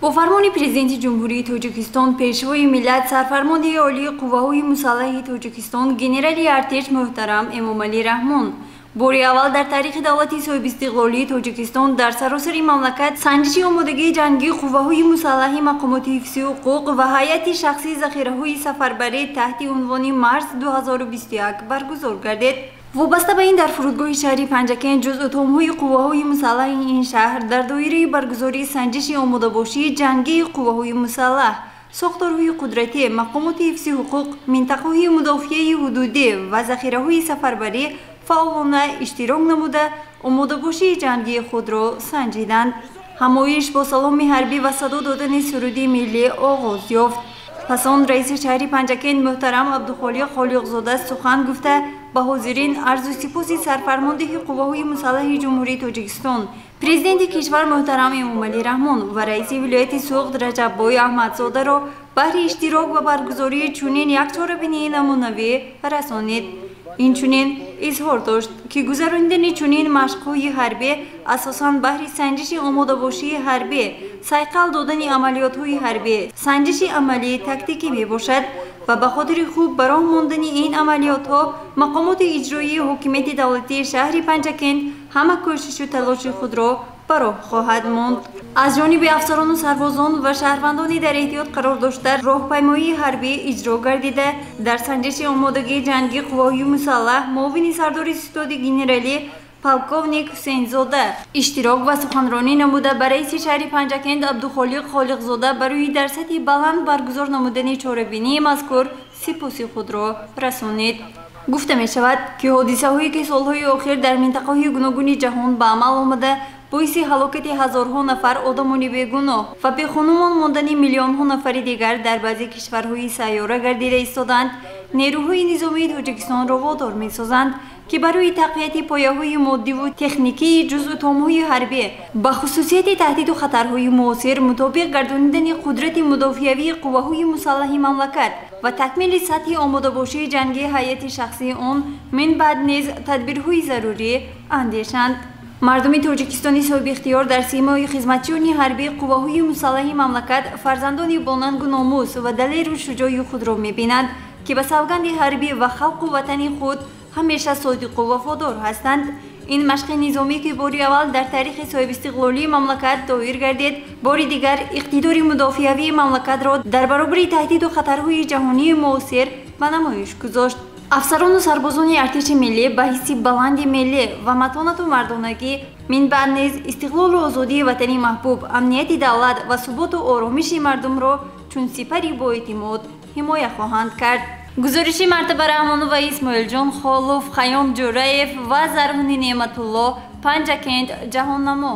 Бо фармони Президенти Ҷумҳурии Тоҷикистон, Пешвои миллат, Сарфармондеҳи Олии Қувваҳои Мусаллаҳи Тоҷикистон, генерали артеш муҳтарам Эмомалӣ Раҳмон бори аввал дар таърихи давлати соҳибистиқлолии Тоҷикистон дар саросари мамлакат санҷиши омодагии ҷангии қувваҳои мусаллаҳи, мақомоти ҳифзи ҳуқуқ ва ҳайати шахсии захираҳои сафарбарӣ таҳти унвони «Марс 2021» баргузор гардид. Вобаста ба ин, дар фурудгоҳи шаҳри Панҷакент ҷузъутомҳои қувваҳои мусаллаҳи ин шаҳр дар доираи баргузории санҷиши омодабошии ҷангии қувваҳои мусаллаҳ, сохторҳои қудратӣ, мақомоти ҳифзи ҳуқуқ, минтақаҳои мудофиаи ҳудудӣ ва захираҳои сафарбарӣ фаъолона иштирок намуда, омодабошии ҷангии худро санҷиданд. Ҳамоиш бо саломи ҳарбӣ ва садо додани суруди миллӣ оғоз ёфт. Пас он раиси шаҳри Панҷакент муҳтарам Абдухолиқ Холиқзода сухан гуфта, ба ҳозирин арзу сипоси сарфармондеҳи қувваҳои мусаллаҳи Ҷумҳурии Тоҷикистон, Президенти кишвар муҳтарам Эмомалӣ Раҳмон ва раиси вилояти Суғд Раҷаббой Аҳмадзодаро баҳри иштирок ва баргузории чунин як чорабинии намунавӣ расонид. Инчунин изҳор дошт, ки гузаронидани чунин машқҳои ҳарбӣ асосан баҳри санҷиши омодабошии ҳарбӣ, сайқал додани амалиётҳои ҳарбӣ, санҷиши амалии тактикӣ мебошад ва ба хотири хуб ба роҳ мондани ин амалиётҳо мақомоти иҷроии ҳокимияти давлатии шаҳри Панҷакент ҳама кӯшишу талоши худро ба роҳ хоҳад монд. Аз ҷониби афсарону сарбозон ва шаҳрвандони дар эҳтиёт қарор дошта роҳпаймоии ҳарбӣ иҷро гардида, дар санҷиши омодагии ҷангии қувваҳои мусаллаҳ муовини сардори ситоди генералӣ полковник Ҳусейнзода иштирок ва суханронӣ намуда, ба раиси шаҳри Панҷакент Абдухолиқ Холиқзода барои дар сатҳи баланд баргузор намудани чорабинии мазкур сипоси худро расонид. Гуфта мешавад, ки ҳодисаҳое, ки солҳои охир дар минтақаҳои гуногуни ҷаҳон ба амал омада, боиси ҳалокати ҳазорҳо нафар одамони бегуноҳ ва бехонумон мондани миллионҳо нафари дигар дар баъзе кишварҳои сайёра гардида истодаанд, нерӯҳои низомии Тоҷикистонро водор месозанд, ки барои тақвияти пояҳои моддиву техникии ҷузъутомҳои ҳарбӣ, ба хусусияти таҳдиду хатарҳои муосир мутобиқ гардонидани қудрати мудофиавии қувваҳои мусаллаҳи мамлакат ва такмили сатҳи омодабошии ҷангии ҳайати шахсии он минбаъд низ тадбирҳои зарурӣ андешанд. Мардуми Тоҷикистони соҳибихтиёр дар симои хизматчиёни ҳарбии қувваҳои мусаллаҳи мамлакат фарзандони бонангу номус ва далеру шуҷои худро мебинанд, ки ба савганди ҳарбӣ ва халқу ватани худ ҳамеша содиқу вафодор ҳастанд. Ин машқи низомӣ, ки бори аввал дар таърихи соҳибистиқлолии мамлакат доир гардид, бори дигар иқтидори мудофиавии мамлакатро дар баробари таҳдиду хатарҳои ҷаҳонии муосир ба намоиш гузошт. Афсарону сарбозони артиши миллӣ ба ҳисси баланди миллӣ ва матонату мардонагӣ минбаъд низ истиқлолу озодии ватани маҳбуб, амнияти давлат ва суботу оромиши мардумро чун сипари боэътимод ҳимоя хоҳанд кард. Гузориши Мартаба Раҳмонова, Исмоилҷон Холов, Хайём Ҷӯраев ва Зарҳуни Неъматулло, Панҷакент, Ҷаҳоннамо.